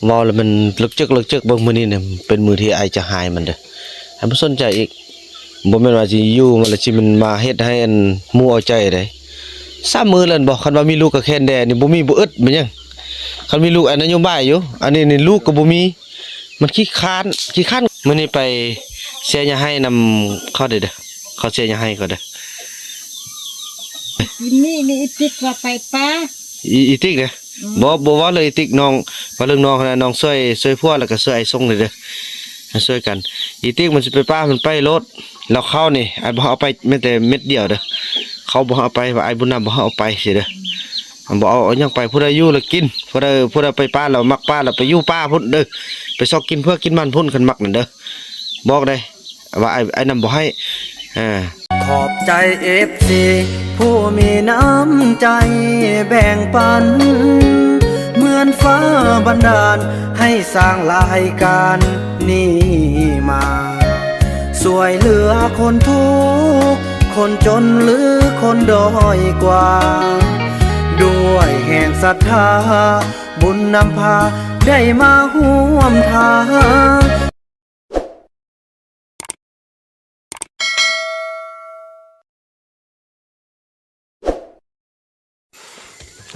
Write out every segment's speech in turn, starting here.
ເວົ້າແລ້ວມັນລຶກຈຶກລຶກຈຶກ ເບິ່ງມື້ນີ້ນະ ເປັນມື້ທີ່ອ້າຍຈະຫາຍມັນເດີ້. ໃຫ້ບໍ່ສົນໃຈອີກ. ບໍ່ແມ່ນວ່າຊິຢູ່ມາແລ້ວຊິແມ່ນມາເຮັດໃຫ້ອັນໝູ່ເອົາໃຈໃດ. ສາມມື້ແລ້ວແມ່ນບໍ່? ຄັນວ່າມີລູກກໍແຄນແດ່ນີ້ ບໍ່ມີບໍ່ອຶດແມ່ນຫຍັງ? ຄັນມີລູກ ອັນນະໂຍບາຍຢູ່. ອັນນີ້ນີ້ລູກກໍບໍ່ມີ. ມັນຂີ້ຄ້ານ ຂີ້ຄ້ານ. ມື້ນີ້ໄປເສຍຫຍ້າໄຮ່ນຳເຂົາເດີ້ ເຂົາເສຍຫຍ້າໄຮ່ເຂົາເດີ້. ກິນນີ້ນີ້ ອີຕິກວ່າໄປປາ ອີ ອີຕິກເດ້. ອືມ ບໍ່ ບໍ່ເວົ້າເລື່ອງອີຕິກ ນ້ອງ ເວົ້າເລື່ອງນ້ອງຫັ້ນນະ. ນ້ອງຊ່ວຍ ຊ່ວຍຜົວ ແລ້ວກໍຊ່ວຍອ້າຍຊົງນີ້ເດີ້ ຊ່ວຍກັນ. ອີຕິກມັນຊິໄປປາ ມັນໄປໂລດ. ແລ້ວເຂົ້ານີ້ ອ້າຍບໍ່ໃຫ້ເອົາໄປແມ້ແຕ່ເມັດດຽວເດີ້. ເຂົາບໍ່ໃຫ້ເອົາໄປ ວ່າອ້າຍບຸນນຳບໍ່ໃຫ້ເອົາໄປຊີ້ເດີ້. ມັນບໍ່ເອົາ ເອົາຫຍັງໄປ. ຜູ້ໃດຢູ່ແລ້ວກິນ ຜູ້ໃດ ຜູ້ໃດໄປປ່າແລ້ວມັກປ່າແລ້ວໄປຢູ່ປ່າພຸ້ນເດີ້. ໄປຊອກກິນເຜືອກກິນມັນພຸ້ນ ຄັນມັກນັ້ນເດີ້. ບອກເດ້ວ່າອ້າຍ ອ້າຍນຳບໍ່ໃຫ້. ເອີ ຂອບໃຈເອັຟຊີຜູ້ມີນ້ຳໃຈແບ່ງປັນ ເໝືອນຟ້າບັນດານໃຫ້ສ້າງລາຍການນີ້ມາ ຊ່ວຍເຫຼືອຄົນທຸກ ຄົນຈົນ ຫຼື ຄົນດ້ອຍກວ່າ ດ້ວຍແຮງສັດທາ ບຸນນຳພາໄດ້ມາຮ່ວມທາງ.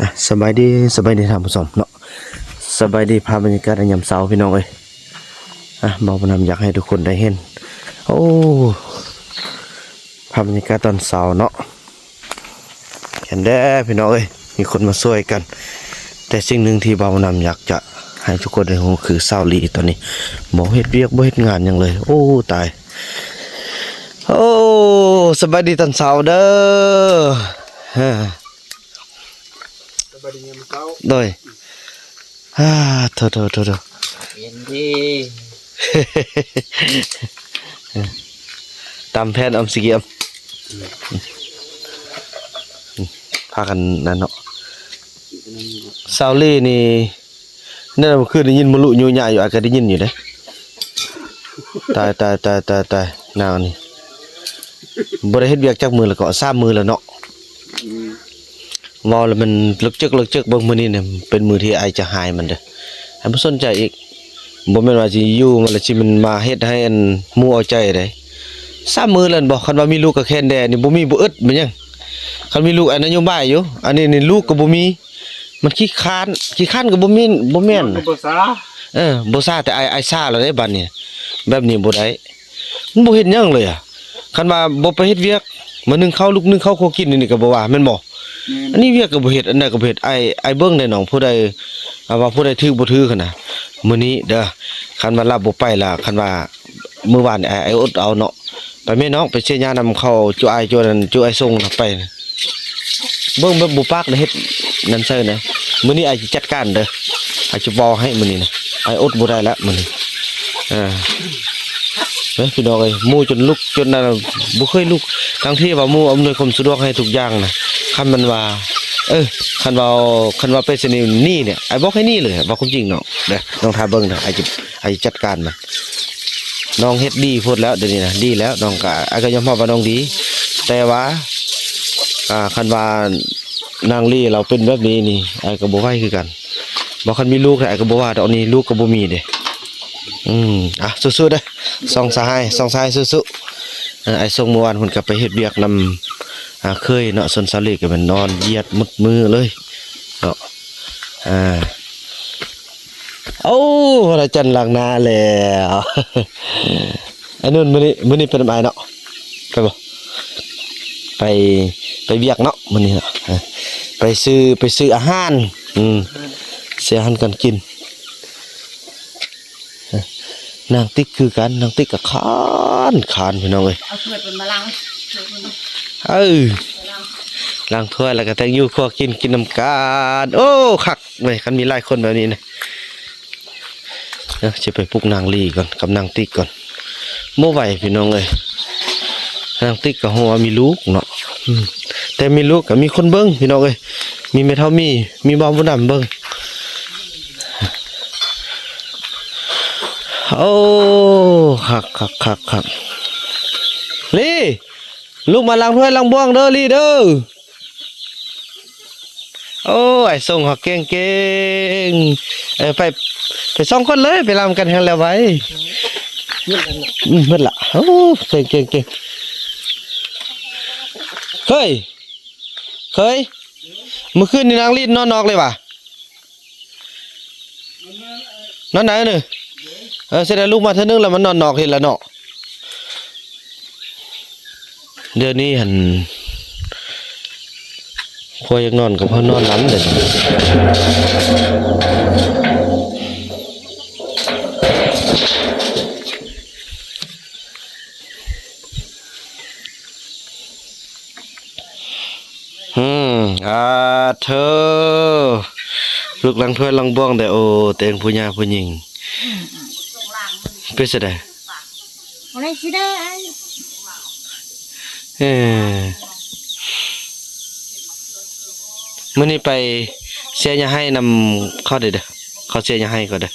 ອ່ະ ສະບາຍດີ ສະບາຍດີທ່ານຜູ້ຊົມເນາະ. ສະບາຍດີພາບບັນຍາກາດໃນຍາມເຊົ້າພີ່ນ້ອງເອີຍ. ອ່ະ ບ່າວບຸນນຳຢາກໃຫ້ທຸກຄົນໄດ້ເຫັນ ໂອ້ ພາບບັນຍາກາດຕອນເຊົ້າເນາະ. ແມ່ນແດ່ພີ່ນ້ອງເອີຍ ມີຄົນມາຊ່ວຍກັນ. ແຕ່ສິ່ງໜຶ່ງທີ່ບ່າວນຳຢາກຈະໃຫ້ທຸກຄົນໄດ້ຮູ້ ຄືສາວລີຕອນນີ້ບໍ່ເຮັດວຽກ ບໍ່ເຮັດງານຫຍັງເລີຍ. ໂອ້ ຕາຍ. ໂອ້ ສະບາຍດີຕອນເຊົ້າເດີ້. ສະບາຍດີຍາມເຊົ້າ. ໂດຍ. ອາ ໂທ ໂທ ໂທ ໂທ ເຢັນດີ. ຕຳແຜ່ນອອມສີ່ຫຼ່ຽມ ພາກັນນັ້ນເນາະ. ສາວລີນີ້ ແນວເມື່ອຄືນໄດ້ຍິນມະລຸຍູຍາຢູ່ ອ້າຍກໍໄດ້ຍິນຢູ່ເດ້. ຕາຍ ຕາຍ ຕາຍ ຕາຍ ຕາຍ ນາງນີ້ ບໍ່ໄດ້ເຮັດວຽກຈັກມື້ແລ້ວ ກໍສາມມື້ແລ້ວເນາະ. ອືມ ເວົ້າແລ້ວມັນລຶກຈຶກລຶກຈຶກ ເບິ່ງມື້ນີ້ນະ ເປັນມື້ທີ່ອ້າຍຈະຫາຍມັນເດີ້. ໃຫ້ບໍ່ສົນໃຈອີກ. ບໍ່ແມ່ນວ່າຊິຢູ່ມາແລ້ວຊິແມ່ນມາເຮັດໃຫ້ອັນໝູ່ເອົາໃຈໃດ. ສາມມື້ແລ້ວແມ່ນບໍ່? ຄັນວ່າມີລູກກໍແຄນແດ່ນີ້ ບໍ່ມີບໍ່ອຶດແມ່ນຫຍັງ? ຄັນມີລູກ ອັນນະໂຍບາຍຢູ່. ອັນນີ້ນີ້ລູກກໍບໍ່ມີ. ມັນຂີ້ຄ້ານ ຂີ້ຄ້ານກໍບໍ່ແມ່ນ ບໍ່ແມ່ນ ມັນກໍບໍ່ຊ້າ. ເອີ ບໍ່ຊ້າ ແຕ່ອ້າຍ ອ້າຍຊ້າແລ້ວເດ້ບາດນີ້. ແບບນີ້ບໍ່ໄດ້. ມັນບໍ່ເຮັດຫຍັງເລີຍອະ. ຄັນວ່າບໍ່ໄປເຮັດວຽກ ມາໜຶ້ງເຂົ້າ ລຸກໜຶ້ງເຂົ້າຄົວກິນ ອັນນີ້ກໍບໍ່ວ່າ ແມ່ນບໍ່? ແມ່ນ. ອັນນີ້ວຽກກໍບໍ່ເຮັດ ອັນໃດກໍບໍ່ເຮັດ. ອ້າຍ ອ້າຍເບິ່ງແດ່ນ້ອງ ຜູ້ໃດ ອ່າ ວ່າຜູ້ໃດຖືກບໍ່ຖືກຫັ້ນນະ. ມື້ນີ້ເດີ ຄັນວ່າລາວບໍ່ໄປລະ ຄັນວ່າມື້ວານອ້າຍ ອ້າຍອົດເອົາເນາະ. ໄປແມ່ນ້ອງ ໄປເສຍຫຍ້ານຳເຂົາ ຈຸອ້າຍ ຈຸນັ້ນ ຈຸອ້າຍຊົງນະ ໄປ. ເບິ່ງແບບບໍ່ປາກນະ ເຮັດນັ້ນໃສ່ນະ. ມື້ນີ້ອ້າຍຊິຈັດການເດີ ອ້າຍຊິເວົ້າໃຫ້ມື້ນີ້ນະ. ອ້າຍອົດບໍ່ໄດ້ລະມື້ນີ້. ເອີ ເອີ ພີ່ນ້ອງເອີຍ ໝູ່ຈົນລຸກ ຈົນນັ້ນ ບໍ່ເຄີຍລຸກ. ທັງທີ່ວ່າໝູ່ອຳນວຍຄວາມສະດວກໃຫ້ທຸກຢ່າງນະ. ຄັນມັນວ່າ ເອີ ຄັນວ່າ ຄັນວ່າໄປຊະນີ້ ໜີເນຍ ອ້າຍບອກໃຫ້ໜີເລີຍ ເວົ້າຄວາມຈິງເນາະ. ເດີ ນ້ອງຖ້າເບິ່ງເດີ ອ້າຍຈະ ອ້າຍຈັດການມັນ. ນ້ອງເຮັດດີໂພດແລ້ວ ດຽວນີ້ນະ ດີແລ້ວ. ນ້ອງກໍ ອ້າຍກໍຍອມຮັບວ່ານ້ອງດີ ແຕ່ວ່າ ອ່າ ຄັນວ່ານາງລີລາວເປັນແບບນີ້ນີ້ ອ້າຍກໍບໍ່ໄຫວຄືກັນ. ບໍ່ ຄັນມີລູກ ອ້າຍກໍບໍ່ວ່າດອກ. ນີ້ລູກກໍບໍ່ມີເດ້. ອືມ ອ່ະ ສູ້ໆເດີ ສອງສະຫາຍ ສອງສະຫາຍ ສູ້ໆ. ເອີ ອ້າຍຊົງມື້ວານເພິ່ນກໍໄປເຮັດວຽກນຳ ອ່າ ເຂີຍເນາະ. ສ່ວນສາວລີກໍແມ່ນນອນຢຽດໝົດມື້ເລີຍເນາະ. ອ່າ ໂອ້ ພະຈັນລ້າງໜ້າແລ້ວ. ອານຸນ ມື້ນີ້ ມື້ນີ້ໄປນຳອ້າຍເນາະ ໄປບໍ່? ໄປ ໄປວຽກເນາະ ມື້ນີ້ເນາະ. ເອີ ໄປຊື້ ໄປຊື້ອາຫານ. ອືມ ຊື້ອາຫານການກິນ. ນາງຕິກຄືກັນ ນາງຕິກກໍຄ້ານ ຄ້ານ ພີ່ນ້ອງເອີຍ. ເອົາຖ້ວຍເພິ່ນມາລ້າງ ຖ້ວຍເພິ່ນ ເອີ ມາລ້າງ ລ້າງຖ້ວຍ ແລ້ວກໍແຕ່ງຢູ່ຄົວກິນ ກິນນຳກັນ. ໂອ້ ຄັກເວີຍ ຄັນມີຫຼາຍຄົນແບບນີ້ນະ. ເອີ ຊິໄປປຸກນາງລີກ່ອນ ກັບນາງຕິກກ່ອນ. ບໍ່ໄຫວພີ່ນ້ອງເອີຍ ນາງຕິກກໍຮູ້ວ່າມີລູກເນາະ. ອືມ ແຕ່ມີລູກກໍມີຄົນເບິ່ງພີ່ນ້ອງເອີຍ ມີແມ່ເຖົ້າມີ ມີບ່າວບຸນນຳເບິ່ງ. ໂອ້ ຄັກ ຄັກ ຄັກ ຄັກ. ລີ ລຸກມາລ້າງຖ້ວຍລ້າງບ່ວງເດີ ລີເດີ. ໂອ້ ອ້າຍຊົງເຮົາເກັ່ງໆ. ເອີ ໄປ ໄປສອງຄົນເລີຍ ໄປລຳກັນຫັ້ນແຫຼະໄວ. ອືມ ໝົດລະ. ໂອ້ ເກັ່ງໆໆ ເຄີຍ ເຄີຍ ມື້ຄືນນີ້ນາງລີນນອນນອກເລີຍຫວາ? ນອນໃນນີ້? ເອີ ສະແດງລຸກມາເທື່ອໜຶ່ງແລ້ວມັນນອນນອກເຫັນລະເນາະ. ດຽວນີ້ຫັ້ນ ຄວາຍຢາກນອນກໍພານອນນຳເດ້. ອືມ ອາເທີ ລູກຫຼັງຖ້ວຍຫຼັງບ່ວງແດ່. ໂອ້ ແຕ່ງຜູ້ຍາຜູ້ຍິງ ເປັນຈັ່ງໃດ? ບໍ່ໄດ້ຊິໄດ້ອ້າຍ. ເອີ ມື້ນີ້ໄປເສຍຫຍ້າໄຮ່ນຳເຂົາເດີ້ ເຂົາເສຍຫຍ້າໄຮ່ເຂົາເດີ້.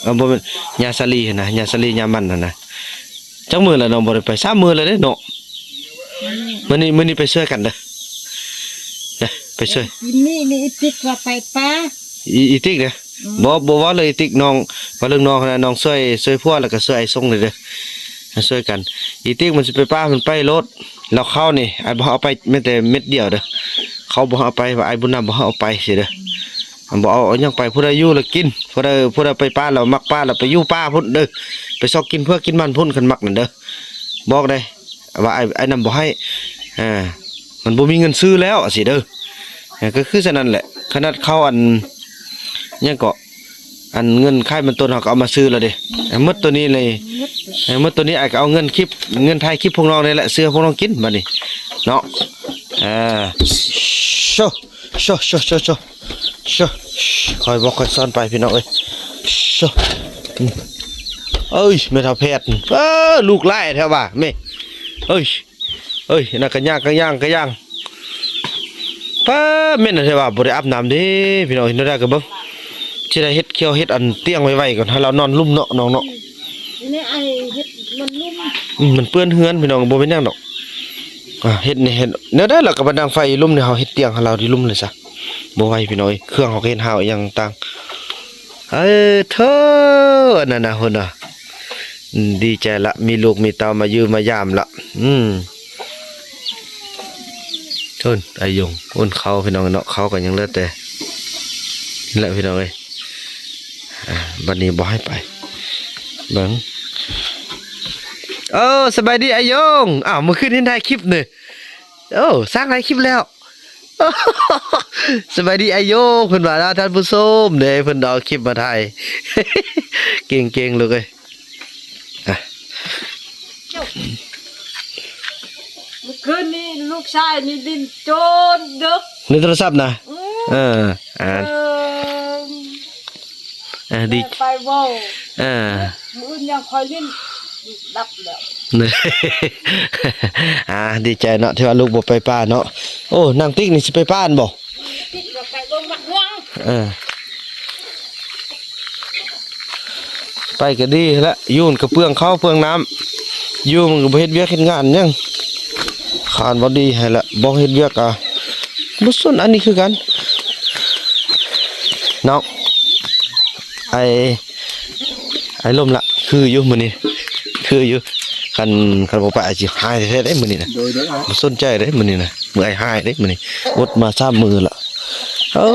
ເອີ ບໍ່ແມ່ນ ຫຍ້າສາລີຫັ້ນນະ ຫຍ້າສາລີ ຫຍ້າມັນຫັ້ນນະ. ຈັກມື້ແລ້ວນ້ອງບໍ່ໄດ້ໄປ? ສາມມື້ແລ້ວເດ້ເນາະ. ມື້ນີ້ ມື້ນີ້ໄປຊ່ວຍກັນເດີ້ ເດີ້ ໄປຊ່ວຍ. ມື້ນີ້ນີ້ອີຕິກວ່າໄປປ່າ ອີ ອີຕິກເດີ້. ອືມ ບໍ່ ບໍ່ເວົ້າເລື່ອງອີຕິກ ນ້ອງ ເວົ້າເລື່ອງນ້ອງຫັ້ນນະ. ນ້ອງຊ່ວຍ ຊ່ວຍຜົວ ແລ້ວກໍຊ່ວຍອ້າຍຊົງເດີ້ ຊ່ວຍກັນ. ອີຕິກມັນຊິໄປປ່າ ມັນໄປໂລດ. ແລ້ວເຂົ້ານີ້ອ້າຍບໍ່ໃຫ້ເອົາໄປແມ້ແຕ່ເມັດດຽວເດີ້. ເຂົ້າບໍ່ໃຫ້ເອົາໄປ ວ່າອ້າຍບຸນນຳບໍ່ໃຫ້ເອົາໄປຊີ້ເດີ້. ບໍ່ເອົາ ເອົາຫຍັງໄປ ຜູ້ໃດຢູ່ລະກິນ ຜູ້ໃດ ຜູ້ໃດໄປປ່າລະມັກປ່າລະໄປຢູ່ປ່າພຸ້ນເດີ້ ໄປຊອກກິນເຜືອກກິນມັນພຸ້ນ ຄັນມັກນັ້ນເດີ້. ບອກໄດ້ວ່າອ້າຍ ອ້າຍນຳບໍ່ໃຫ້ ເອີ ມັນບໍ່ມີເງິນຊື້ແລ້ວຊີ້ເດີ້. ເອີ ກໍຄືຊັ້ນນັ້ນແຫຼະ ຂະໜາດເຂົ້າ ອັນ ຫຍັງເກາະ ອັນເງິນຂາຍມັນຕົ້ນເຮົາກໍເອົາມາຊື້ແລ້ວເດ້. ເອີ ໝົດໂຕນີ້ເລີຍ ເອີ ໝົດໂຕນີ້ອ້າຍກໍເອົາເງິນຄລິບ ເງິນຖ່າຍຄລິບພວກນ້ອງນີ້ແຫຼະ ຊື້ໃຫ້ພວກນ້ອງກິນບາດນີ້ເນາະ. ເອີ ໂຊ ໂຊ ໂຊ ໂຊ ໂຊ ໂຊ ຄ່ອຍບອກຄ່ອຍສອນໄປພີ່ນ້ອງເອີຍ. ໂຊ ອືມ ເອີຍ ແມ່ເຖົ້າແພດ ເອີ ລູກຫຼາຍແທ້ວ່າແມ່. ເອີຍ ເອີຍ ນັ້ນກະຍ່າງ ກະຍ່າງ ກະຍ່າງ. ປ້າ ເໝັນແທ້ວ່າ ບໍ່ໄດ້ອາບນ້ຳເດ້ພີ່ນ້ອງ. ເຮັດແນວໃດກໍເບິ່ງ ຊິໄດ້ເຮັດ ຄຽວເຮັດອັນຕຽງໄວໆກ່ອນ ໃຫ້ລາວນອນລຸ່ມເນາະ ນ້ອງເນາະ. ນີ້ອ້າຍເຮັດມັນລຸ່ມ ອືມ ມັນເປື້ອນເຮືອນພີ່ນ້ອງ ບໍ່ເປັນຫຍັງດອກ. ອ່າ ເຮັດນີ້ ເຮັດແນວໃດລະກໍມາດັງໄຟຢູ່ລຸ່ມນີ້ ເຮົາເຮັດຕຽງໃຫ້ລາວຢູ່ລຸ່ມເລີຍຊະ ບໍ່ໄຫວພີ່ນ້ອງເອີຍ. ເຄື່ອງເຮົາກໍເຮັດຫາວອີ່ຫຍັງຕ່າງ. ເອີ ເທີ ອັນນັ້ນນະ ພຸ້ນນະ ອືມ ດີໃຈລະ ມີລູກມີເຕົ້າມາຢູ່ມາຢາມລະ. ອືມ ໂອ້ນ ອາຍົງ ໂອ້ນ ເຂົ້າພີ່ນ້ອງເນາະ ເຂົ້າກໍຍັງເຫຼືອແຕ່ນີ້ແຫຼະພີ່ນ້ອງເອີຍ. ອ່າ ບັດນີ້ບໍ່ໃຫ້ໄປ ເບິ່ງ ໂອ້ ສະບາຍດີອາຍົງ. ອ້າວ ມື້ຄືນເຫັນຖ່າຍຄລິບນີ້ ໂອ້ ສ້າງຫຼາຍຄລິບແລ້ວ. ສະບາຍດີອາໂຍ ເພິ່ນວ່າລະ ທ່ານຜູ້ຊົມເດ້ ເພິ່ນເອົາຄລິບມາຖ່າຍ ເກັ່ງໆ ລູກເອີຍ. ອ່ະ ມື້ຄືນນີ້ລູກຊາຍນີ້ຫຼິ້ນຈົນເດິກ ຫຼິ້ນໂທລະສັບນະ. ອືມ ເອີ ອ່າ ເອີ ເອີ ດີ ແມ່ໄປເວົ້າ ເອີ ມື້ອື່ນຍັງຄ່ອຍຫຼິ້ນ ດັບແລ້ວ. ອ່າ ດີໃຈເນາະ ທີ່ວ່າລູກບໍ່ໄປປ່າເນາະ. ໂອ້ ນາງຕິກນີ້ຊິໄປປ່າຫັ້ນບໍ່? ຕິກວ່າໄປລົງວັດຫຼວງ ເອີ ໄປກໍດີແຫຼະ ຢູ່ມັນກໍເປືອງເຂົ້າເປືອງນ້ຳ ຢູ່ມັນກໍບໍ່ເຮັດວຽກເຮັດງານຫຍັງ. ຄານບໍ່ດີໃຫ້ລະ ບໍ່ເຮັດວຽກກະບໍ່ສົນ. ອັນນີ້ຄືກັນເນາະ ອ້າຍ ອ້າຍລົມລະ ຄືຢູ່ມື້ນີ້ ຄືຢູ່. ຄັນ ຄັນບໍ່ໄປອ້າຍຊິຮ້າຍແທ້ໆເດ້ມື້ນີ້ນະ ໂດຍໆ ບໍ່ສົນໃຈເດ້ມື້ນີ້ນະ ມື້ອ້າຍຮ້າຍເດ້ມື້ນີ້ ອົດມາສາມມື້ລະ. ໂອ້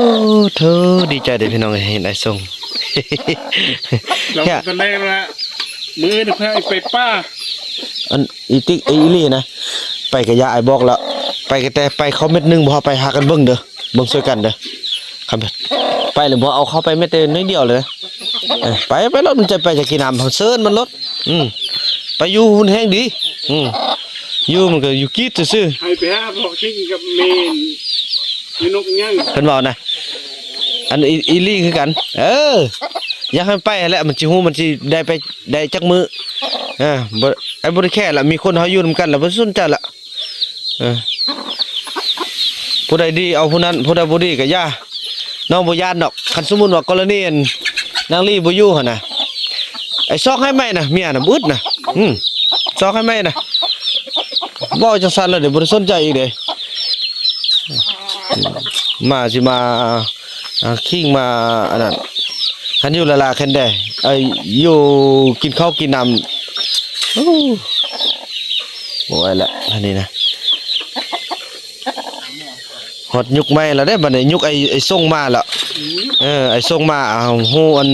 ເທີ ດີໃຈເດ້ພີ່ນ້ອງເອີຍ ເຫັນອ້າຍສົ່ງ ລາວສະແດງວ່າມື້ອື່ນເພິ່ນໃຫ້ໄປປ່າ. ອັນ ອີຕິກ ອີ່ຫຼີນະ ໄປກະຢ່າ ອ້າຍບອກລະ ໄປກະແຕ່ໄປເຂົ້າເມັດໜຶ່ງ ບໍ່ເອົາໄປ ຫາກັນເບິ່ງເດີ ເບິ່ງຊ່ວຍກັນເດີ. ຄັນໄປແລ້ວບໍ່ເອົາເຂົ້າໄປແມ້ແຕ່ໜ້ອຍດຽວເລີຍ ເອີ ໄປ ໄປໂລດ ມັນຈະໄປຈະກິນນ້ຳ ເຊີນມັນໂລດ. ອືມ ໄປຢູ່ພຸ້ນແຮງດີ. ອືມ ຢູ່ມັນກໍຢູ່ກີດຊື່ໆ ໃຫ້ໄປຫາພໍ່ຄິງກັບແມ່ ແມ່ນົກຫຍັງ ເພິ່ນເວົ້ານະ. ອັນ ອີ່ ອີ່ຫຼີຄືກັນ ເອີ ຢາກໃຫ້ໄປຫັ້ນແຫຼະ ມັນຊິຮູ້ ມັນຊິໄດ້ໄປ ໄດ້ຈັກມື້. ເອີ ບໍ່ ໄອ້ບໍ່ໄດ້ແຄ່ລະ ມີຄົນເຮົາຢູ່ນຳກັນລະ ບໍ່ສົນໃຈລະ. ເອີ ຜູ້ໃດດີເອົາຜູ້ນັ້ນ ຜູ້ໃດບໍ່ດີກໍຢ່າ. ນ້ອງບໍ່ຢ້ານດອກ ຄັນສົມມຸດວ່າກໍລະນີອັນນາງລີບໍ່ຢູ່ຫັ້ນນະ ໄອ້ຊອກໃຫ້ໃໝ່ນະ ເມຍນະ ບຶດນະ. ອືມ ຊອກໃຫ້ໃໝ່ນະ ເວົ້າຈັ່ງຊັ້ນແລ້ວເດ ບໍ່ໄດ້ສົນໃຈອີກເດ. ມາຊິມາ ອ່າ ຄີງມາອັນນັ້ນ ຄັນຢູ່ລະລາແຄນແດ ເອີ ຢູ່ກິນເຂົ້າກິນນ້ຳ ໂອ້ ບໍ່ໄຫວລະ ອັນນີ້ນະ. ຮອດຍຸກໃໝ່ແລ້ວເດ້ ບັດນີ້ຍຸກໄອ້ ໄອ້ສົ່ງມາແລ້ວ. ເອີ ໄອ້ສົ່ງມາ ເອົາ ຮູ້ອັນ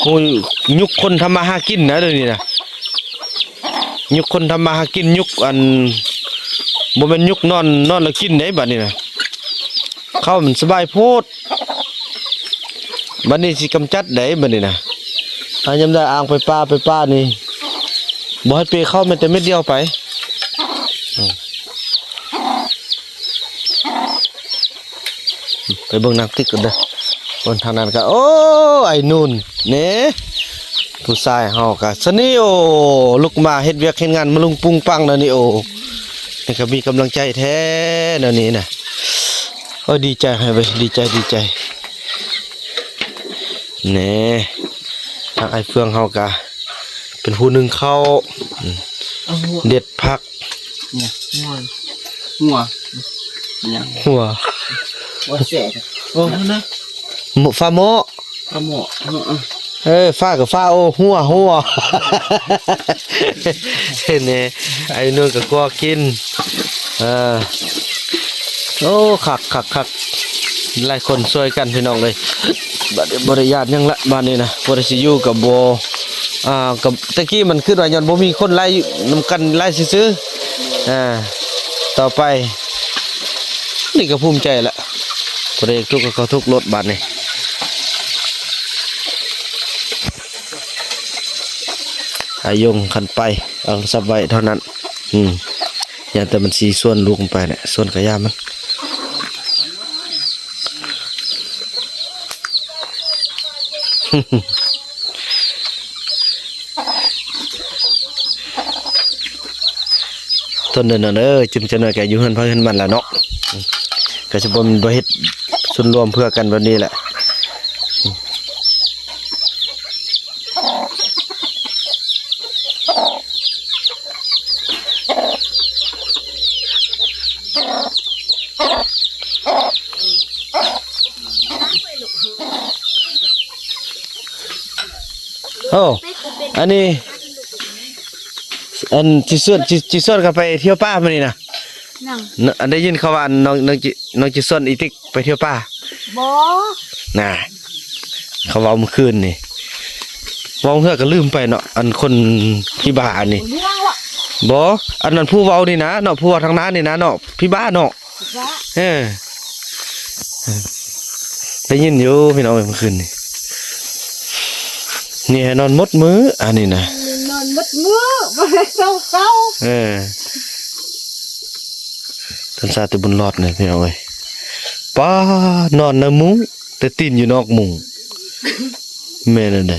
ຮູ້ຍຸກຄົນທຳມາຫາກິນນະ ດຽວນີ້ນະ ຍຸກຄົນທຳມາຫາກິນ ຍຸກອັນ ບໍ່ແມ່ນຍຸກນອນ ນອນແລ້ວກິນເດ້ ບັດນີ້ນະ. ເຂົ້າມັນສະບາຍໂພດ ບັດນີ້ຊິກຳຈັດໃດ ບັດນີ້ນະ. ຫາຍາມໄດ້ອ່າງໄປປ່າ ໄປປ່ານີ້ ບໍ່ໃຫ້ເປເຂົ້າແມ້ແຕ່ເມັດດຽວໄປ. ໄປເບິ່ງນາງຕິກກ່ອນເດີ. ເບິ່ງທາງນັ້ນກໍ ໂອ້ ໄອ້ນູນເນ ຜູ້ຊາຍເຮົາກໍຊະນີ້ ໂອ້ ລຸກມາເຮັດວຽກເຮັດງານມາລຸງປຸງປັງແນວນີ້ ໂອ້ ນີ້ກໍມີກຳລັງໃຈແທ້ແນວນີ້ນະ. ໂອ້ຍ ດີໃຈໃຫ້ເວີຍ ດີໃຈ ດີໃຈ. ແນ່ ທາງອ້າຍເຟືອງເຮົາກະເປັນຜູ້ໜຶ້ງເຂົ້າ ອືມ ເອົາຫົວ ເດັດຜັກ ຫົວ ຫົວ ຫຍັງ ຫົວ ຫົວແສກ ໂອ້ ນະ ໝໍ້ ຝາໝໍ້ ຝາໝໍ້ ເອີ ເອີ ຝາກໍຝາ ໂອ້ ຫົວ ຫົວ ເຫັນແນ່ ໄອ້ໜຸ່ມກໍກົວກິນ ເອີ ໂອ້ ຄັກ ຄັກ ຄັກ ຫຼາຍຄົນຊ່ວຍກັນພີ່ນ້ອງເອີຍ. ບັດນີ້ບໍ່ໄດ້ຢ້ານຫຍັງລະ ບາດນີ້ນະ ບໍ່ໄດ້ຊິຢູ່ກັບບໍ່ ອ່າ ກັບ ແຕ່ກີ້ມັນຄິດວ່າຍ້ອນບໍ່ມີຄົນຫຼາຍນຳກັນຫຼາຍຊື່ໆ ອ່າ ຕໍ່ໄປນີ້ກໍພູມໃຈລະ ບໍ່ໄດ້ທຸກກໍເຂົາທຸກໂລດບາດນີ້. ອາຍົງຄັນໄປ ເອົາໂທລະສັບໄວ້ເທົ່ານັ້ນ ອືມ ຢ້ານແຕ່ມັນຊິຊວນລູກມັນໄປແຫຼະ ຊວນກະຢ່າມັນ. ທົນເດີນ້ອງເອີຍ ຈຶ່ງຈະໜ້ອຍກະຢູ່ເຮືອນໃຜເຮືອນມັນລະເນາະ ກະຊິບໍ່ ບໍ່ເຮັດສ່ວນລວມເພື່ອກັນແບບນີ້ແຫຼະ. ໂອ້ ອັນນີ້ ອັນ ຊິຊວນ ຊິ ຊິຊວນກັນໄປທ່ຽວປ່າມື້ນີ້ນະ ຫຍັງ ນ- ອັນ ໄດ້ຍິນເຂົາວ່າ ນ້ອງ ນ້ອງ ນ້ອງຊິຊວນອີຕິກໄປທ່ຽວປ່າ ບໍ່ ນະ ເຂົາເວົ້າມື້ຄືນນີ້ ເວົ້າເທື່ອກໍລືມໄປເນາະ ອັນຄົນທີ່ບ້ານນີ້ ບໍ່ ອັນນັ້ນຜູ້ເວົ້ານີ້ນະເນາະ ຜູ້ເວົ້າທາງໜ້ານີ້ນະເນາະ ພີ່ບ້າເນາະ ເອີ ໄດ້ຍິນຢູ່ພີ່ນ້ອງເອີຍ ມື້ຄືນນີ້ ນີ້ໃຫ້ນອນໝົດມື້ ອັນນີ້ນະ ນອນໝົດມື້ ບໍ່ໄດ້ເຊົາ ເອີ ທ່ານຊາຍແຕ່ບຸນຫຼອດນີ້ພີ່ນ້ອງເອີຍ ປ້າ ນອນໃນມຸ້ງ ແຕ່ຕີນຢູ່ນອກມຸ້ງ ແມ່ນແນວໃດ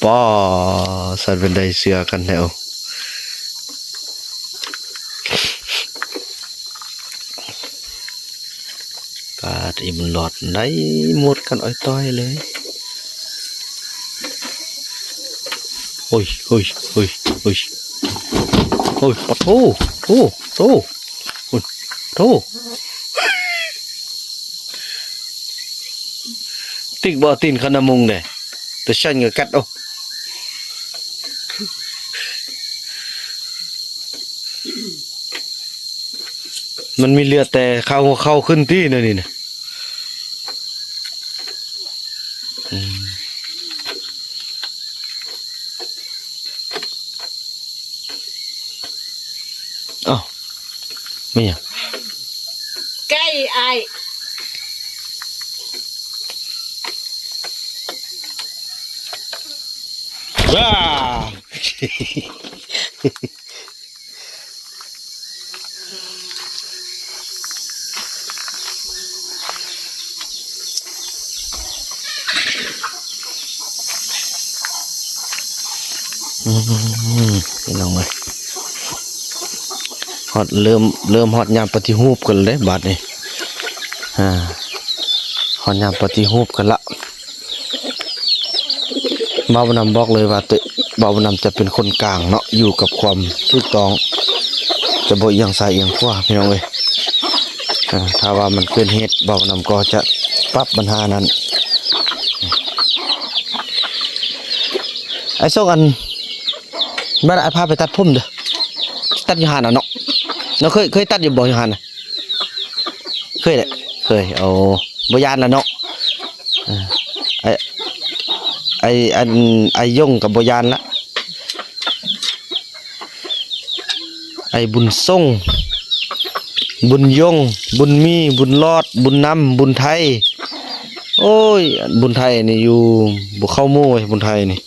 ປ້າ ສັນເປັນໄດ້ເຊື່ອກັນແທ້ ປາດ ອີ່ບຸນຫຼອດໄດ້ໝົດກັນອອຍຕ້ອຍເລີຍ ໂອ້ຍ ໂອ້ຍ ໂອ້ຍ ໂອ້ຍ ໂອ້ຍ ປະໂທ ໂທ ໂທ ໂອ້ຍ ໂທ ຕິກບໍ່ຕີນເຂົ້ານຳມຸງເດ້ ແຕ່ຊັ້ນກໍກັດເອົາ ມັນມີເລືອດແຕ່ຄາຫົວເຂົ່າຂຶ້ນຕິ ແນວນີ້ນະ ອືມ. ອ້າວ ແມ່ນຫຍັງ? ໄກ່ອ້າຍ ວ້າ. ອືມ ພີ່ນ້ອງເອີຍ ຮອດ ເລີ່ມ ເລີ່ມຮອດຍາມປະຕິຮູບກັນແລ້ວເດ້ບາດນີ້ ອາ ຮອດຍາມປະຕິຮູບກັນລະ. ບ່າວບຸນນຳບອກເລີຍວ່າ ໂຕ ບ່າວບຸນນຳຈະເປັນຄົນກາງເນາະ ຢູ່ກັບຄວາມຖືກຕ້ອງ ຈະບໍ່ອຽງຊ້າຍອຽງຂວາ ພີ່ນ້ອງເອີຍ. ອາ ຖ້າວ່າມັນເກີນເຫດ ບ່າວບຸນນຳກໍຈະ ປັບບັນຫານັ້ນ. ໄອ້ໂຊກ ອັນ ບັດອ້າຍພາໄປຕັດຜົມເດີ້ ຕັດຢູ່ຫັ້ນນະເນາະ ເນາະ. ເຄີຍ ເຄີຍຕັດຢູ່ບໍ່ຢູ່ຫັ້ນນະ? ເຄີຍແຫຼະ ເຄີຍ. ໂອ້ ບໍ່ຢ້ານລະເນາະ. ເອີ ໄອ້ ໄອ້ ອັນ ໄອ້ຍົງກໍບໍ່ຢ້ານລະ. ໄອ້ບຸນສົງ ບຸນຍົງ ບຸນມີ ບຸນຫຼອດ ບຸນນຳ ບຸນໄທ. ໂອ້ຍ ບຸນໄທນີ້ຢູ່ບໍ່ເຂົ້າໝູ່ເວີຍ ບຸນໄທນີ້.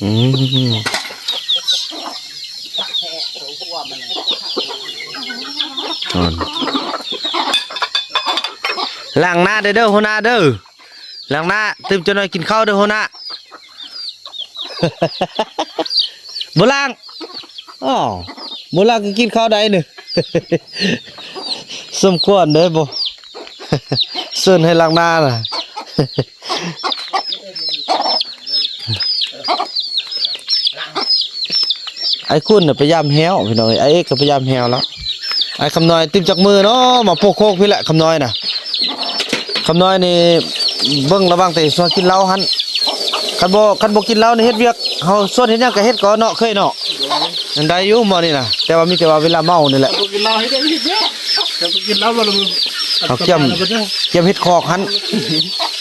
ອືມ ລ້າງໜ້າເດີ້ ເດີ້ ຫົວໜ້າເດີ້. ລ້າງໜ້າ ຕື່ມຈັກໜ້ອຍກິນເຂົ້າເດີ້ ຫົວໜ້າ. ບໍ່ລ້າງ ອໍ ບໍ່ລ້າງກໍກິນເຂົ້າໄດ້ນີ້. ສົມຄວນເດ້ບໍ່ ເຊີນໃຫ້ລ້າງໜ້ານະ. ອ້າຍຄຸນນະໄປຢາມແຮ້ວ ພີ່ນ້ອງເອີຍ. ອ້າຍເອກກໍໄປຢາມແຮ້ວລະ. ອ້າຍຄຳນ້ອຍ ຕື່ມຈັກມື້ເນາະ ມາໂພກໂຄກພີ້ແຫຼະ ຄຳນ້ອຍນະ. ຄຳນ້ອຍນີ້ເບິ່ງລະວັງແຕ່ຊວນກິນເຫຼົ້າຫັ້ນ. ຄັນບໍ່ ຄັນບໍ່ກິນເຫຼົ້ານີ້ເຮັດວຽກ ເຮົາຊວນເຮັດຫຍັງກໍເຮັດກໍເນາະ ເຄີຍເນາະ. ມັນໄດ້ຢູ່ໝໍນີ້ນະ ແຕ່ວ່າມີແຕ່ວ່າເວລາເມົານີ້ແຫຼະ. ບໍ່ກິນເຫຼົ້າເຮັດຫຍັງເຮັດວຽກ ແຕ່ບໍ່ກິນເຫຼົ້າແລ້ວມັນ ເຮົາກຽມ ກຽມເຮັດຄອກຫັ້ນ.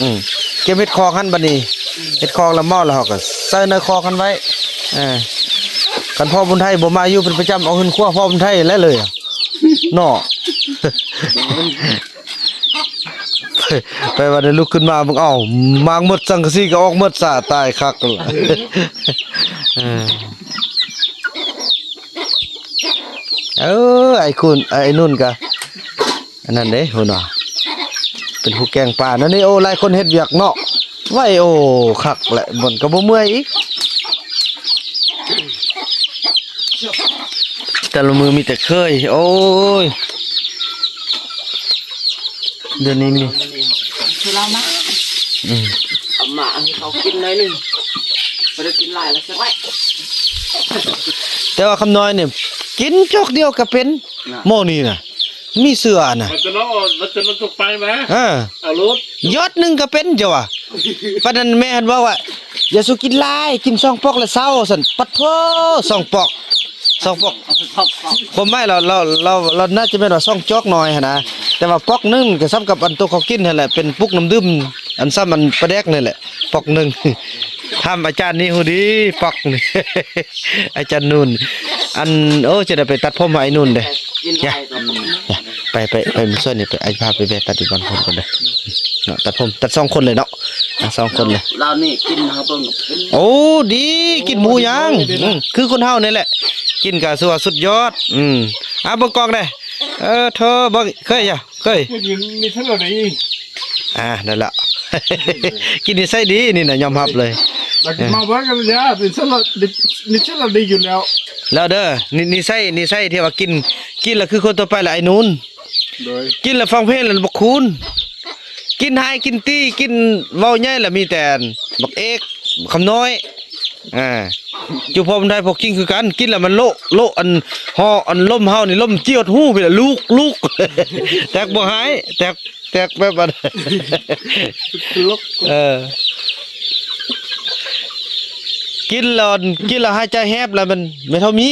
ອືມ ກຽມເຮັດຄອກຫັ້ນບັດນີ້ ເຮັດຄອກແລ້ວເມົາແລ້ວເຮົາກໍໃສ່ໃນຄອກຫັ້ນໄວ້. ເອີ ຄັນພໍ່ບຸນໄທບໍ່ມາຢູ່ເປັນປະຈຳ ເອົາເຮືອນຄົວພໍ່ບຸນໄທແລ້ວເລີຍເນາະ. ໄປ ໄປວັນນີ້ລຸກຂຶ້ນມາເບິ່ງ ເອົ້າ ມ້າງໝົດ ສັງກະສີກໍອອກໝົດ ສາ ຕາຍຄັກ. ເອີ ເອີ ໄອ້ຄຸນ ໄອ້ນຸ່ນກະ ອັນນັ້ນເດ້ ເພິ່ນວ່າເປັນຜູ້ແກງປານັ້ນນີ້. ໂອ້ ຫຼາຍຄົນເຮັດວຽກເນາະ ໄວ. ໂອ້ ຄັກແຫຼະ ມັນກໍບໍ່ເມື່ອຍອີກ ແຕ່ລະມື້ມີແຕ່ເຄີຍ. ໂອ້ຍ ດຽວນີ້ມີ ຄືລາວມາ ອືມ ເອົາມາໃຫ້ເຂົາກິນໜ້ອຍໜຶ່ງ ບໍ່ໄດ້ກິນຫຼາຍລະສະບາຍ. ແຕ່ວ່າຄຳນ້ອຍນີ້ ກິນຈອກດຽວກໍເປັນ ນະ ໝໍນີ້ນະ ມີເຊື່ອນະ ມັນຈະລອດ ມັນຈະລອດຕົກໄປມາ ເອີ ເອົາໂລດ ຢອດໜຶ່ງກໍເປັນ ເຈົ້າວ່າ. ປານນັ້ນແມ່ຫັ້ນເວົ້າວ່າ ຢ່າສູ່ກິນຫຼາຍ ກິນສອງປອກແລ້ວເຊົາ ວ່າຊັ້ນ. ປະໂທ້ ສອງປອກ ສອງປອກ ຄວາມໝາຍລາວ ລາວ ລາວ ລາວໜ້າຈະແມ່ນວ່າສອງຈອກໜ້ອຍຫັ້ນນະ ແຕ່ວ່າປອກໜຶ່ງກໍສ່ຳກັບອັນໂຕເຂົາກິນຫັ້ນແຫຼະ ເປັນປຸກນ້ຳດື່ມ ອັນສ່ຳອັນປາແດກນີ້ແຫຼະ ປອກໜຶ່ງ. ຖາມອາຈານນີ້ຮູ້ດີ ປອກນີ້ ອາຈານນູນ. ອັນ ໂອ້ ຈະໄດ້ໄປຕັດຜົມໃຫ້ອ້າຍນູນເດ້. ໄປ ໄປ ໄປມື້ຊ່ວຍນີ້ ໄປ ອ້າຍພາໄປແວ່ຕັດຢູ່ບ້ານຄົນກ່ອນເດີເນາະ. ຕັດຜົມ ຕັດສອງຄົນເລີຍເນາະ ສອງຄົນເລີຍ. ລາວນີ້ກິນເຮົາເບິ່ງ ໂອ້ ດີ ກິນໝູຍ່າງ ອືມ ຄືຄົນເຮົານີ້ແຫຼະ ກິນກະຖືວ່າສຸດຍອດ. ອືມ ອ່າ ເບິ່ງກ້ອງແດ່ ເອີ ເທີ ເບິ່ງ ເຄີຍ ເຄີຍ ກິນນີ້ນິໄສດີ ອ່າ ນັ້ນລະ ກິນນິໄສດີນີ້ນະ ຍອມຮັບເລີຍ. ລາວກິນເມົາບໍ່ກັນຢາ ນິໄສລາວດີ ນິໄສລາວດີຢູ່ແລ້ວ ແລ້ວເດີ. ນິ ນິໄສ ນິໄສທີ່ວ່າກິນ ກິນລະຄືຄົນທົ່ວໄປລະ ໄອ້ນູນ ໂດຍ ກິນລະຟັງເພງລະບໍ່ຄູນ ກິນຮ້າຍກິນຕີ ກິນເວົ້າໃຫຍ່ລະມີແຕ່ບັກເອກ ຄຳນ້ອຍ. ອ່າ ຢູ່ພ້ອມໄດ້ພວກກິນຄືກັນ ກິນແລ້ວມັນໂລະ ໂລະ ອັນ ຫໍ່ ອັນລົມເຮົານີ້ ລົມຈຽດຫູພີ້ລະ ລູກ ລູກ ແຕກບໍ່ຫາຍ ແຕກ ແຕກແບບວ່າ ເອີ ກິນແລ້ວ ກິນແລ້ວຫາຍໃຈແຮບລະ ມັນແມ່ເຖົ້າມີ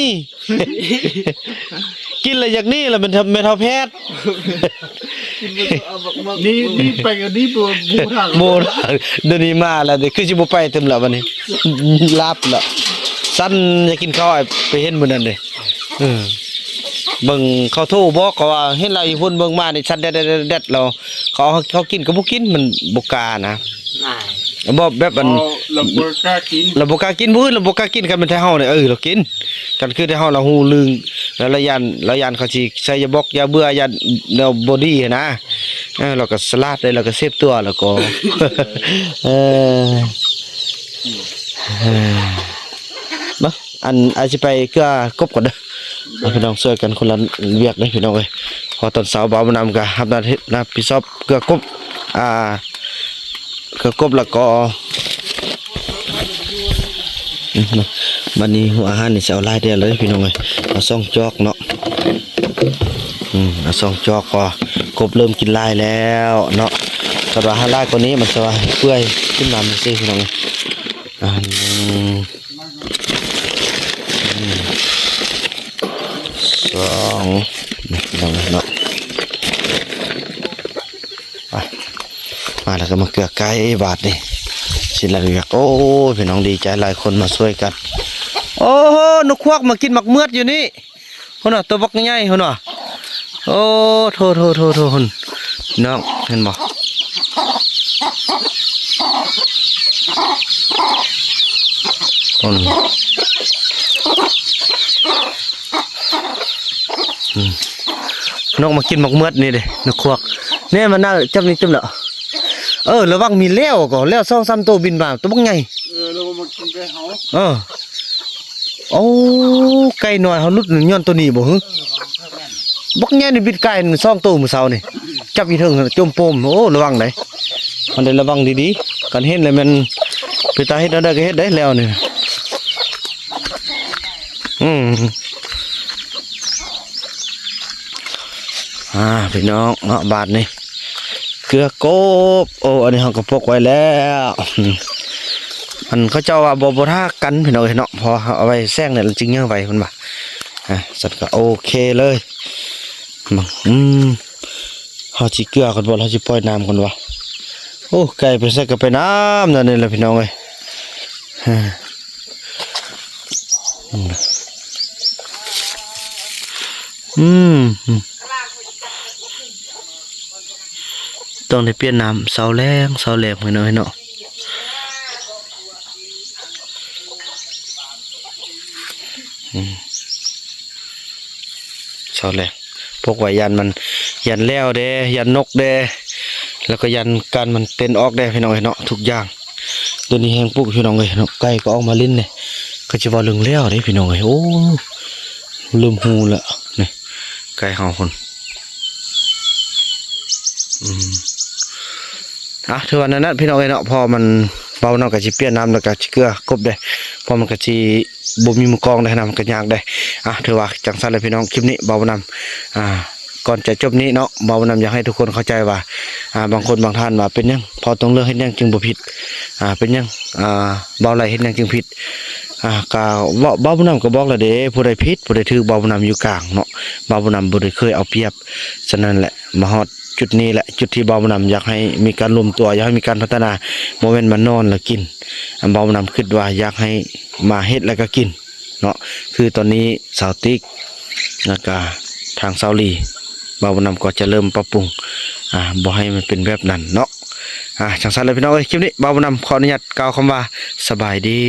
ກິນແລ້ວຢາກໜີລະ ແມ່ນ ແມ່ເຖົ້າແພດ. ໜີ ໜີໄປກໍໜີບໍ່ ບໍ່ທາງ ບໍ່ທາງ. ດຽວນີ້ມາແລ້ວ ຄືຊິບໍ່ໄປຕື່ມແລ້ວບັດນີ້ ລາບແລ້ວ. ສັນຢາກກິນເຂົ້າ ໄປເຫັນມື້ນັ້ນເດ້ ເອີ ເບິ່ງເຂົາໂທບອກ ເຂົາວ່າເຫັນລາວຢູ່ພຸ້ນ ເບິ່ງມານີ້ສັນແດດໆໆ ແລ້ວເຂົາເອົາເຂົ້າກິນກໍບໍ່ກິນ ມັນບໍ່ກ້ານະ. ອ່າ ບໍ່ແບບອັນ ລາວບໍ່ກ້າກິນ ລາວບໍ່ກ້າກິນ ມື້ອື່ນລາວບໍ່ກ້າກິນ. ຄັນແມ່ນແທ້ເຮົານີ້ ເອີ ລາວກິນ ຄັນຄືແຕ່ເຮົາລະຮູ້ລຶ່ງ ລະ ລະຢ້ານ ລະຢ້ານເຂົາຊິໃສ່ຢາບອກຢາເບື່ອ ຢ້ານແນວບໍ່ດີຫັ້ນນະ. ເອີ ລາວກໍສະຫຼາດເດ້ ລາວກໍເຊບຕົວ ແລ້ວກໍ ເອີ ເອີ ເບິ່ງ ອັນ ອ້າຍຊິໄປເກືອກົບກ່ອນເດີ. ພີ່ນ້ອງຊ່ວຍກັນຄົນລະວຽກເດ້ພີ່ນ້ອງເອີຍ ເພາະຕອນເຊົ້າບ່າວມານຳກໍຮັບໜ້າທີ່ ຮັບຜິດຊອບເກືອກົບ ອ່າ ເກືອກົບ ແລ້ວກໍ ອືມ ເນາະ ບັດນີ້ຫົວອາຫານນີ້ຊິເອົາຫຼາຍແດ່ເລີຍພີ່ນ້ອງເອີຍ ເອົາສອງຈອກເນາະ ອືມ ເອົາສອງຈອກ ເພາະວ່າກົບເລີ່ມກິນຫຼາຍແລ້ວເນາະ ຄັນວ່າໃຫ້ຫຼາຍກວ່ານີ້ມັນຊິວ່າເປື່ອຍ ກິນນ້ຳຊື່ພີ່ນ້ອງເອີຍ ອັນ ອືມ ສອງ ນີ້ພີ່ນ້ອງເນາະ ມາ ມາແລ້ວກໍມາເກືອໄກ່ບາດນີ້ ຊິລະວຽກ ໂອ້ຍ ພີ່ນ້ອງດີໃຈຫຼາຍຄົນມາຊ່ວຍກັນ ໂອ້ໂຫ ນົກຄວາກມາກິນໝາກເມືອດຢູ່ນີ້ ພຸ້ນນະ ໂຕບັກໃຫຍ່ພຸ້ນນະ ໂອ້ ໂທ້ໆໆໆ ພຸ້ນ ນ້ອງເຫັນບໍ່ ພຸ້ນ ອືມ ນົກມາກິນໝາກເມືອດນີ້ເດ້ ນົກຄວາກ ແນ່ ມັນໜ້າຈັບນີ້ຕື່ມແລ້ວ ເອີ ລະວັງມີແລ້ວກໍ ແລ້ວສອງສາມໂຕບິນມາ ໂຕບັກໃຫຍ່ ເອີ ລະວັງມາກິນໄກ່ເຮົາ ເອີ ໂອ້ ໄກ່ນ້ອຍເຮົາຫຼຸດຍ້ອນໂຕນີ້ບໍ່ຫື ບັກໃຫຍ່ນີ້ບິດກາຍສອງໂຕມື້ເຊົ້ານີ້ ຈັບຢູ່ເທິງຈົມໂປມ ໂອ້ ລະວັງໃດ໋ ມັນໄດ້ລະວັງດີໆ ຄັນເຫັນແລ້ວແມ່ນ ເປັນຕາເຮັດແນວໃດກໍເຮັດໄດ້ແລ້ວນີ້ ອືມ ອ່າ ພີ່ນ້ອງເນາະ ບາດນີ້ ເກືອກົບ ໂອ້ ອັນນີ້ເຮົາກໍປົກໄວ້ແລ້ວ ອັນເຂົາເຈົ້າວ່າບໍ່ ບໍ່ທາກັນພີ່ນ້ອງເອີຍເນາະ ເພາະເຮົາເອົາໄວ້ແຊງນີ້ມັນຈຶ່ງເຍອໄວເພິ່ນວ່າ ອ່າ ຊັ້ນກໍໂອເຄເລີຍ ອືມ ເຮົາຊິເກືອກ່ອນບໍ່ ເຮົາຊິປ່ອຍນ້ຳກ່ອນບໍ່ ໂອ້ ໄກ່ໄປໃສກໍໄປນຳ ແນວນີ້ແຫຼະພີ່ນ້ອງເອີຍ ອືມ ຕ້ອງໄດ້ປ່ຽນນ້ຳເຊົ້າແລງ ເຊົ້າແລງ ພີ່ນ້ອງເອີຍເນາະ ອືມ ເຊົ້າແລງ ປົກໄວ້ ຢ້ານມັນ ຢ້ານແລ້ວແດ່ ຢ້ານນົກແດ່ ແລ້ວກໍຢ້ານການມັນເຕັ້ນອອກແດ່ ພີ່ນ້ອງເອີຍເນາະ ທຸກຢ່າງ ດຽວນີ້ແຮງປຸກ ພີ່ນ້ອງເອີຍເນາະ ໄກ່ກໍອອກມາຫຼິ້ນເດ້ ກໍຊິເວົ້າເລື່ອງແລ້ວເດ້ ພີ່ນ້ອງເອີຍ ໂອ້ ລືມຮູ້ແລ້ວ ນີ້ ໄກ່ເຮົາພຸ້ນ ອືມ ອ່ະ ຖືວ່ານັ້ນນະ ພີ່ນ້ອງເອີຍເນາະ ເພາະມັນ ບ່າວນຳກໍຊິປ່ຽນນ້ຳ ແລ້ວກໍຊິເກືອກົບເດ້ ເພາະມັນກໍຊິບໍ່ມີມືກອງເດ້ ນ້ຳມັນກໍຍາກເດ້ ອ່ະ ຖືວ່າຈັ່ງຊັ້ນແຫຼະ ພີ່ນ້ອງ ຄລິບນີ້ບ່າວນຳ ອ່າ ກ່ອນຈະຈົບນີ້ເນາະ ບ່າວນຳຢາກໃຫ້ທຸກຄົນເຂົ້າໃຈວ່າ ອ່າ ບາງຄົນບາງທ່ານວ່າເປັນຫຍັງ ເພາະຕ້ອງເລືອກເຮັດຫຍັງຈຶ່ງບໍ່ຜິດ ອ່າ ເປັນຫຍັງ ອ່າ ບ່າວໄຫຼເຮັດຫຍັງຈຶ່ງຜິດ ອ່າ ກະເວົ້າ ບ່າວບຸນນຳກໍບອກແລ້ວເດ້ ຜູ້ໃດຜິດຜູ້ໃດຖືກ ບ່າວບຸນນຳຢູ່ກາງເນາະ ບ່າວບຸນນຳບໍ່ໄດ້ເຄີຍເອົາປຽບ ສະນັ້ນແຫຼະ ມາຮອດຈຸດນີ້ແຫຼະ ຈຸດທີ່ບ່າວບຸນນຳຢາກໃຫ້ມີການລວມຕົວ ຢາກໃຫ້ມີການພັດທະນາ ບໍ່ແມ່ນມານອນແລ້ວກິນ ບ່າວບຸນນຳຄິດວ່າຢາກໃຫ້ມາເຮັດແລ້ວກໍກິນ ເນາະ ຄືຕອນນີ້ສາວຕິກ ແລ້ວກະທາງສາວລີ ບ່າວບຸນນຳກໍຈະເລີ່ມປັບປຸງ ອ່າ ບໍ່ໃຫ້ມັນເປັນແບບນັ້ນເນາະ ອ່າ ຈັ່ງຊັ້ນແຫຼະພີ່ນ້ອງເອີຍ ຄລິບນີ້ບ່າວບຸນນຳຂໍອະນຸຍາດກ່າວຄຳວ່າ ສະບາຍດີ.